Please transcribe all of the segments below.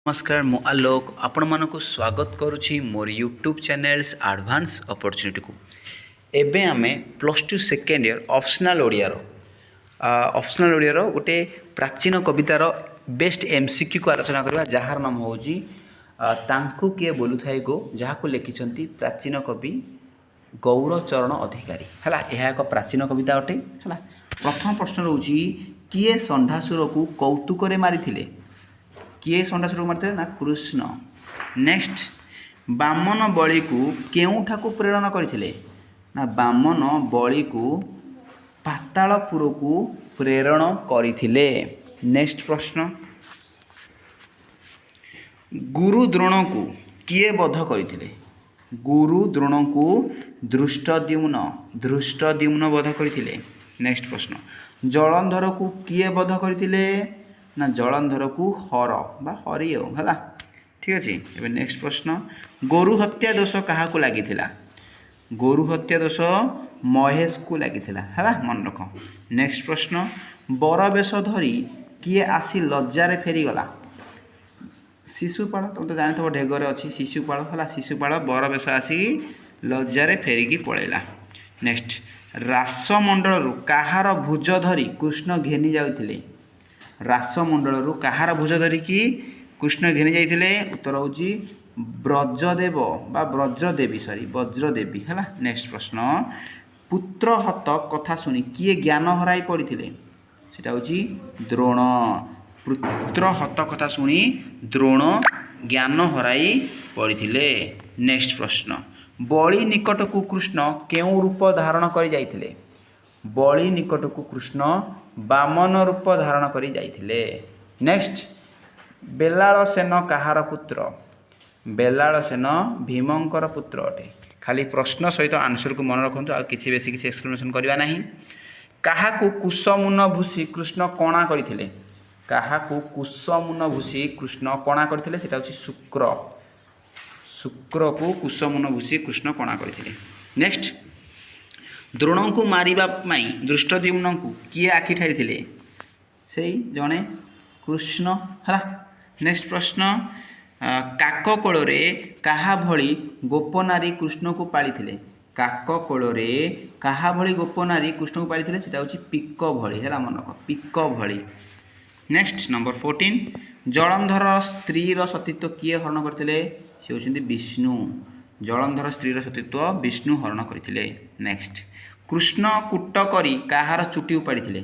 ନମସ୍କାର, ମୁଁ ଆଲୋକ ଆପଣମାନଙ୍କୁ ସ୍ୱାଗତ କରୁଛି ମୋର ୟୁଟ୍ୟୁବ୍ ଚ୍ୟାନେଲ୍ସ ଆଡ଼ଭାନ୍ସ ଅପରଚ୍ୟୁନିଟିକୁ। ଏବେ ଆମେ +2 ସେକେଣ୍ଡ ଇୟର୍ ଅପସନାଲ୍ ଓଡ଼ିଆର ଗୋଟେ ପ୍ରାଚୀନ କବିତାର ବେଷ୍ଟ ଏମ୍ସିକ୍ୟୁକୁ ଆଲୋଚନା କରିବା, ଯାହାର ନାମ ହେଉଛି ତାଙ୍କୁ କିଏ ବୋଲୁଥାଏ ଗୋ, ଯାହାକୁ ଲେଖିଛନ୍ତି ପ୍ରାଚୀନ କବି ଗୌରଚରଣ ଅଧିକାରୀ। ହେଲା, ଏହା ଏକ ପ୍ରାଚୀନ କବିତା ଅଟେ। ହେଲା, ପ୍ରଥମ ପ୍ରଶ୍ନ ରହୁଛି, କିଏ ଷଣ୍ଢାସୁରକୁ କୌତୁକରେ ମାରିଥିଲେ? କିଏ ଷଣ୍ଢାସୁରକୁ ମାରିଥିଲେ ନା କୃଷ୍ଣ। ନେକ୍ସଟ, ବାମନ ବଳିକୁ କେଉଁଠାକୁ ପ୍ରେରଣ କରିଥିଲେ? ନା, ବାମନ ବଳିକୁ ପାତାଳପୁରକୁ ପ୍ରେରଣ କରିଥିଲେ। ନେକ୍ସଟ ପ୍ରଶ୍ନ, ଗୁରୁ ଦ୍ରୋଣକୁ କିଏ ବଧ କରିଥିଲେ? ଗୁରୁ ଦ୍ରୋଣକୁ ଧୃଷ୍ଟଦ୍ୟୁମ୍ନ ବଧ କରିଥିଲେ। ନେକ୍ସଟ ପ୍ରଶ୍ନ, ଜଳନ୍ଧରକୁ କିଏ ବଧ କରିଥିଲେ? ନା, ଜଳନ୍ଧରକୁ ହର ବା ହରି ଆଉ। ହେଲା, ଠିକ୍ ଅଛି। ଏବେ ନେକ୍ସଟ ପ୍ରଶ୍ନ, ଗୋରୁ ହତ୍ୟା ଦୋଷ କାହାକୁ ଲାଗିଥିଲା? ଗୋରୁ ହତ୍ୟା ଦୋଷ ମହେଶକୁ ଲାଗିଥିଲା। ହେଲା, ମନେ ରଖ। ନେକ୍ସଟ ପ୍ରଶ୍ନ, ବରବେଶ ଧରି କିଏ ଆସି ଲଜ୍ଜାରେ ଫେରିଗଲା? ଶିଶୁପାଳ। ତୁମେ ତ ଜାଣିଥିବ, ଢେଗରେ ଅଛି ଶିଶୁପାଳ। ହେଲା, ଶିଶୁପାଳ ବରବେଶ ଆସିକି ଲଜ୍ଜାରେ ଫେରିକି ପଳେଇଲା। ନେକ୍ସଟ, ରାସମଣ୍ଡଳରୁ କାହାର ଭୁଜ ଧରି କୃଷ୍ଣ ଘେନି ଯାଉଥିଲେ? ରାସମଣ୍ଡଳରୁ କାହାର ଭୁଜ ଧରିକି କୃଷ୍ଣ ଘେନି ଯାଇଥିଲେ? ଉତ୍ତର ହେଉଛି ବ୍ରଜଦେବ ବା ବ୍ରଜଦେବୀ, ସରି, ବଜ୍ରଦେବୀ। ହେଲା, ନେକ୍ସଟ ପ୍ରଶ୍ନ, ପୁତ୍ରହତ କଥା ଶୁଣି କିଏ ଜ୍ଞାନ ହରାଇ ପଡ଼ିଥିଲେ? ସେଟା ହେଉଛି ଦ୍ରୋଣ। ପୁତ୍ରହତ କଥା ଶୁଣି ଦ୍ରୋଣ ଜ୍ଞାନ ହରାଇ ପଡ଼ିଥିଲେ। ନେକ୍ସଟ ପ୍ରଶ୍ନ, ବଳି ନିକଟକୁ କୃଷ୍ଣ କେଉଁ ରୂପ ଧାରଣ କରି ଯାଇଥିଲେ? ବଳି ନିକଟକୁ କୃଷ୍ଣ ବାମନ ରୂପ ଧାରଣ କରି ଯାଇଥିଲେ। ନେକ୍ସଟ, ବେଲାଳ ସେନ କାହାର ପୁତ୍ର? ବେଲାଳ ସେନ ଭୀମଙ୍କର ପୁତ୍ର ଅଟେ। ଖାଲି ପ୍ରଶ୍ନ ସହିତ ଆନ୍ସରକୁ ମନେ ରଖନ୍ତୁ, ଆଉ କିଛି ବେଶୀ କିଛି ଏକ୍ସପ୍ଲେନେସନ୍ କରିବା ନାହିଁ। କାହାକୁ କୁଶମୁନ ଭୁଷି କୃଷ୍ଣ କଣା କରିଥିଲେ? କାହାକୁ କୁଶମୁନ ଭୁଷି କୃଷ୍ଣ କଣା କରିଥିଲେ? ସେଟା ହେଉଛି ଶୁକ୍ର। ଶୁକ୍ରକୁ କୁଶମୁନ ଭୁଷି କୃଷ୍ଣ କଣା କରିଥିଲେ। ନେକ୍ସଟ, ଦ୍ରୋଣଙ୍କୁ ମାରିବା ପାଇଁ ଧୃଷ୍ଟଦ୍ୟୁମ୍ନଙ୍କୁ କିଏ ଆଖି ଠାରିଥିଲେ? ସେଇ ଜଣେ କୃଷ୍ଣ। ହେଲା, ନେକ୍ସଟ ପ୍ରଶ୍ନ, କାକ କୋଳରେ କାହା ଭଳି ଗୋପନାରୀ କୃଷ୍ଣକୁ ପାଳିଥିଲେ? କାକ କୋଳରେ କାହା ଭଳି ଗୋପନାରୀ କୃଷ୍ଣକୁ ପାଳିଥିଲେ? ସେଟା ହେଉଛି ପିକ ଭଳି। ହେଲା, ମନେ ରଖ, ପିକ ଭଳି। ନେକ୍ସଟ ନମ୍ବର 14, ଜଳନ୍ଧର ସ୍ତ୍ରୀର ସତୀତ୍ୱ କିଏ ହରଣ କରିଥିଲେ? ସେ ହେଉଛନ୍ତି ବିଷ୍ଣୁ। ଜଳନ୍ଧର ସ୍ତ୍ରୀର ସତୀତ୍ୱ ବିଷ୍ଣୁ ହରଣ କରିଥିଲେ। ନେକ୍ସଟ, କୃଷ୍ଣ କୂଟ କରି କାହାର ଚୁଟି ଉପାଡ଼ିଥିଲେ?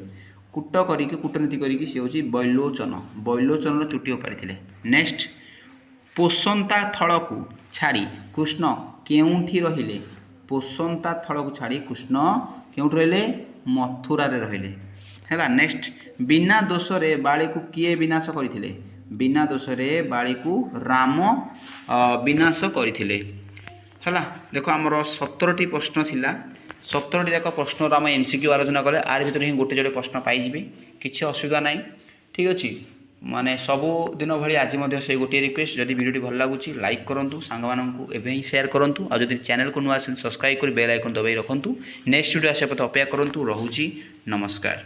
କୂଟ କରିକି, କୂଟନୀତି କରିକି, ସେ ହେଉଛି ବୈଲୋଚନ। ବୈଲୋଚନର ଚୁଟି ଉପାଡ଼ିଥିଲେ। ନେକ୍ସଟ, ପୋଷନ୍ତା ଥଳକୁ ଛାଡ଼ି କୃଷ୍ଣ କେଉଁଠି ରହିଲେ? ପୋଷନ୍ତା ଥଳକୁ ଛାଡ଼ି କୃଷ୍ଣ କେଉଁଠି ରହିଲେ? ମଥୁରାରେ ରହିଲେ। ହେଲା, ନେକ୍ସଟ, ବିନା ଦୋଷରେ ବାଳିକୁ କିଏ ବିନାଶ କରିଥିଲେ? ବିନା ଦୋଷରେ ବାଳିକୁ ରାମ ବିନାଶ କରିଥିଲେ। ହେଲା, ଦେଖ, ଆମର 17ଟି ପ୍ରଶ୍ନ ଥିଲା। 17ଟି ଯାକ ପ୍ରଶ୍ନର ଆମେ ଏମ୍ସିକ୍ୟୁ ଆଲୋଚନା କଲେ। ଆରି ଭିତରେ ହିଁ ଗୋଟେ ଯୋଡ଼େ ପ୍ରଶ୍ନ ପାଇଯିବେ, କିଛି ଅସୁବିଧା ନାହିଁ। ଠିକ୍ ଅଛି। ମାନେ ସବୁଦିନ ଭଳି ଆଜି ମଧ୍ୟ ସେଇ ଗୋଟିଏ ରିକ୍ୱେଷ୍ଟ, ଯଦି ଭିଡ଼ିଓଟି ଭଲ ଲାଗୁଛି, ଲାଇକ୍ କରନ୍ତୁ, ସାଙ୍ଗମାନଙ୍କୁ ଏବେ ହିଁ ସେୟାର କରନ୍ତୁ। ଆଉ ଯଦି ଚ୍ୟାନେଲକୁ ନୂଆ ଆସନ୍ତି, ସବସ୍କ୍ରାଇବ୍ କରି ବେଲ୍ ଆଇକନ୍ ଦବାଇ ରଖନ୍ତୁ। ନେକ୍ସଟ ଭିଡ଼ିଓ ଆସିବା ପର୍ଯ୍ୟନ୍ତ ଅପେକ୍ଷା କରନ୍ତୁ। ରହୁଛି, ନମସ୍କାର।